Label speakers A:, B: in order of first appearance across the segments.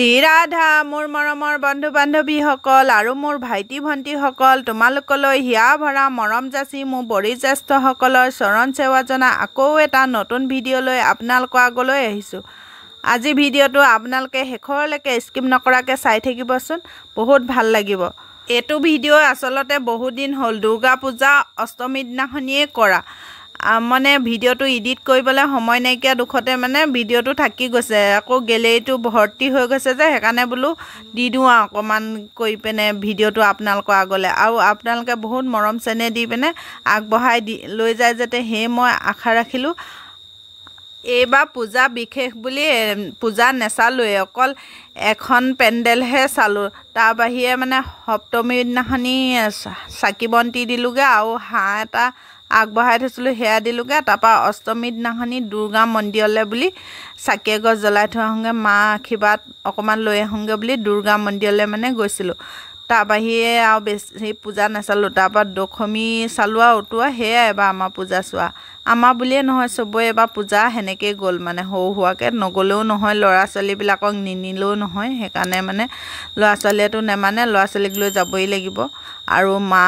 A: শ্ৰী ৰাধা মোৰ মৰমৰ বন্ধু বান্ধৱীসকল আৰু মোৰ ভাইটি ভণ্টিসকল, তোমালোকলৈ হিয়া ভৰা মৰম যাচি মোৰ বয়োজ্যেষ্ঠসকলৰ চৰণ সেৱা জনাই আকৌ এটা নতুন ভিডিঅ'লৈ আপোনালোকৰ আগলৈ আহিছোঁ। আজি ভিডিঅ'টো আপোনালোকে শেষলৈকে স্কিপ নকৰাকৈ চাই থাকিবচোন, বহুত ভাল লাগিব। এইটো ভিডিঅ' আচলতে বহুদিন হ'ল, দুৰ্গা পূজা অষ্টমী দিনাখনিয়ে কৰা, মানে ভিডিঅ'টো এডিট কৰিবলৈ সময় নাইকিয়া দুখতে মানে ভিডিঅ'টো থাকি গৈছে। আকৌ গেলেৰীটো ভৰ্তি হৈ গৈছে যে, সেইকাৰণে বোলো দি দিওঁ আৰু অকণমান কৰি পিনে ভিডিঅ'টো আপোনালোকৰ আগলৈ। আৰু আপোনালোকে বহুত মৰম চেনেহ দি পিনে আগবঢ়াই দি লৈ যায় যাতে, সেয়ে মই আশা ৰাখিলোঁ। এইবাৰ পূজা বিশেষ বুলি পূজা নেচালোৱে, অকল এখন পেণ্ডেলহে চালোঁ। তাৰ বাহিৰে মানে সপ্তমীৰ দিনাখনি চাকি বন্তি দিলোঁগৈ আৰু হাঁহ এটা আগবঢ়াই থৈছিলোঁ, সেয়া দিলোঁগৈ। তাৰপৰা অষ্টমীৰ দিনাখনি দুৰ্গা মন্দিৰলৈ বুলি চাকি এগছ জ্বলাই থৈ আহোঁগৈ, মা আশীৰ্বাদ অকণমান লৈ আহোঁগৈ বুলি দুৰ্গা মন্দিৰলৈ মানে গৈছিলোঁ। তাৰ বাহিৰে আৰু বেছি পূজা নাচালোঁ। তাৰপৰা দশমী চালোঁ আৰু উটোৱা, সেয়াই এবাৰ আমাৰ পূজা চোৱা। আমাৰ বুলিয়ে নহয়, চবৰে এবাৰ পূজা সেনেকৈয়ে গ'ল, মানে সৰু সুৰাকৈ নগ'লেও নহয়, ল'ৰা ছোৱালীবিলাকক নিনিলেও নহয়। সেইকাৰণে মানে ল'ৰা ছোৱালীয়েতো নেমানে, ল'ৰা ছোৱালীক লৈ যাবই লাগিব। আৰু মা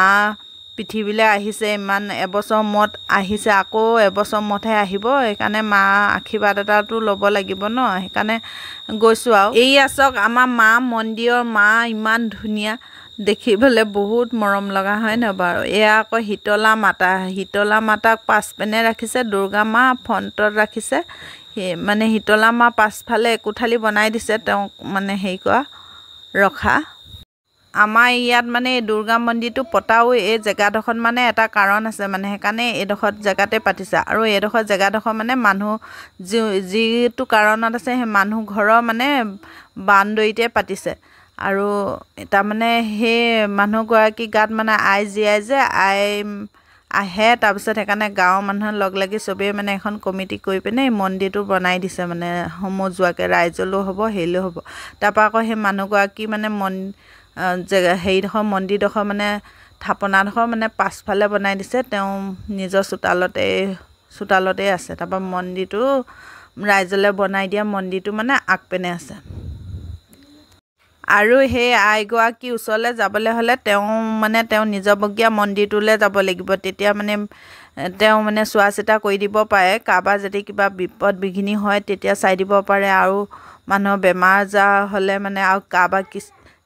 A: পৃথিৱীলৈ আহিছে, ইমান এবছৰ মূৰত আহিছে, আকৌ এবছৰ মূৰতহে আহিব, সেইকাৰণে মা আশীৰ্বাদ এটাতো ল'ব লাগিব ন, সেইকাৰণে গৈছোঁ। আৰু এইয়া চাওক আমাৰ মা মন্দিৰৰ মা ইমান ধুনীয়া দেখিবলৈ, বহুত মৰম লগা হয় নহয় বাৰু। এয়া আকৌ শীতলা মাতা, শীতলা মাতাক পাছপিনে ৰাখিছে, দুৰ্গা মা ফ্ৰণ্টত ৰাখিছে। মানে শীতলা মা পাছফালে একোঠালি বনাই দিছে তেওঁক মানে হেৰি কৰা ৰখা। আমাৰ ইয়াত মানে এই দুৰ্গা মন্দিৰটো পতাও এই জেগাডোখৰত মানে এটা কাৰণ আছে, মানে সেইকাৰণে এইডোখৰত জেগাতে পাতিছে। আৰু এইডোখৰ জেগাডোখৰ মানে মানুহ যিটো কাৰণত আছে সেই মানুহ ঘৰৰ মানে বাউণ্ডেৰীতে পাতিছে। আৰু তাৰমানে সেই মানুহগৰাকীৰ গাত মানে আই জীয়াই যে আই আহে, তাৰপিছত সেইকাৰণে গাঁৱৰ মানুহে লগ লাগি চবেই মানে এখন কমিটি কৰি পিনে এই মন্দিৰটো বনাই দিছে, মানে সমজুৱাকৈ ৰাইজলৈও হ'ব, হেৰিলৈও হ'ব। তাৰপৰা আকৌ সেই মানুহগৰাকী মানে জেগা হেৰিডোখৰ মন্দিৰডোখৰ মানে থাপনাডোখৰ মানে পাছফালে বনাই দিছে, তেওঁ নিজৰ চোতালতে আছে। তাৰপৰা মন্দিৰটো ৰাইজলৈ বনাই দিয়া মন্দিৰটো মানে আগপিনে আছে। আৰু সেই আইগৰাকীৰ ওচৰলৈ যাবলৈ হ'লে তেওঁ মানে তেওঁ নিজবগীয়া মন্দিৰটোলৈ যাব লাগিব, তেতিয়া মানে তেওঁ মানে চোৱা চিতা কৰি দিব পাৰে। কাৰোবাৰ যদি কিবা বিপদ বিঘিনি হয় তেতিয়া চাই দিব পাৰে। আৰু মানুহৰ বেমাৰ আজাৰ হ'লে মানে আৰু কাৰোবাৰ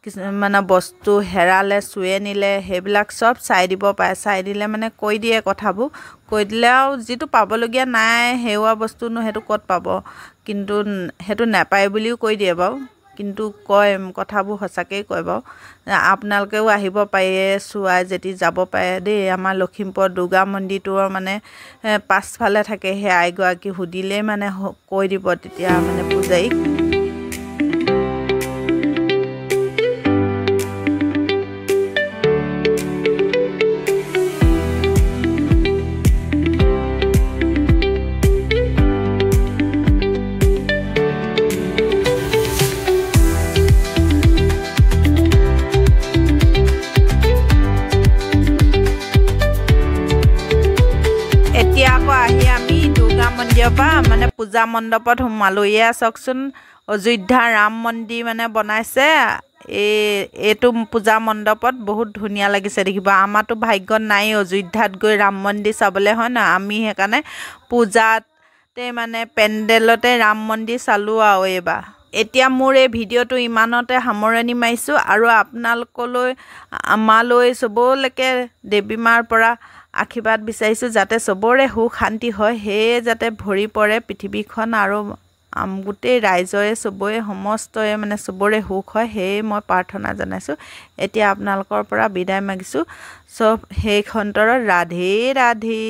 A: কিছুমানে বস্তু হেৰালে, চুৰে নিলে, সেইবিলাক চব চাই দিব পাৰে। চাই দিলে মানে কৈ দিয়ে কথাবোৰ, কৈ দিলে আৰু যিটো পাবলগীয়া নাই হেৰুৱা বস্তুনো সেইটো ক'ত পাব, কিন্তু সেইটো নাপায় বুলিও কৈ দিয়ে বাৰু, কিন্তু কয় কথাবোৰ সঁচাকৈয়ে কয় বাৰু। আপোনালোকেও আহিব পাৰে, চোৱাই যদি যাব পাৰে দেই। আমাৰ লখিমপুৰ দুৰ্গা মন্দিৰটোৰ মানে পাছফালে থাকে সেই আইগৰাকী, সুধিলেই মানে কৈ দিব তেতিয়া মানে পূজাৰীক। এতিয়া আকৌ আহি আমি দুৰ্গা মন্দিৰৰ পৰা মানে পূজা মণ্ডপত সোমালোঁ। এয়া চাওকচোন অযোধ্যা ৰাম মন্দিৰ মানে বনাইছে এইটো পূজা মণ্ডপত, বহুত ধুনীয়া লাগিছে দেখিব। আমাৰতো ভাগ্যত নাই অযোধ্যাত গৈ ৰাম মন্দিৰ চাবলৈ, হয় নহয়? আমি সেইকাৰণে পূজাতে মানে পেণ্ডেলতে ৰাম মন্দিৰ চালোঁ আৰু এইবাৰ। এতিয়া মোৰ এই ভিডিঅ'টো ইমানতে সামৰণি মাৰিছোঁ। আৰু আপোনালোকলৈ আমালৈ চবলৈকে দেৱী মাৰ পৰা আশীৰ্বাদ বিচাৰিছোঁ, যাতে চবৰে সুখ শান্তি হয়, সেয়ে যাতে ভৰি পৰে পৃথিৱীখন আৰু গোটেই ৰাইজৰে চবৰে সমস্তৰে মানে চবৰে সুখ হয়, সেয়ে মই প্ৰাৰ্থনা জনাইছোঁ। এতিয়া আপোনালোকৰ পৰা বিদায় মাগিছোঁ। চব সেই খন্তৰত ৰাধে ৰাধে।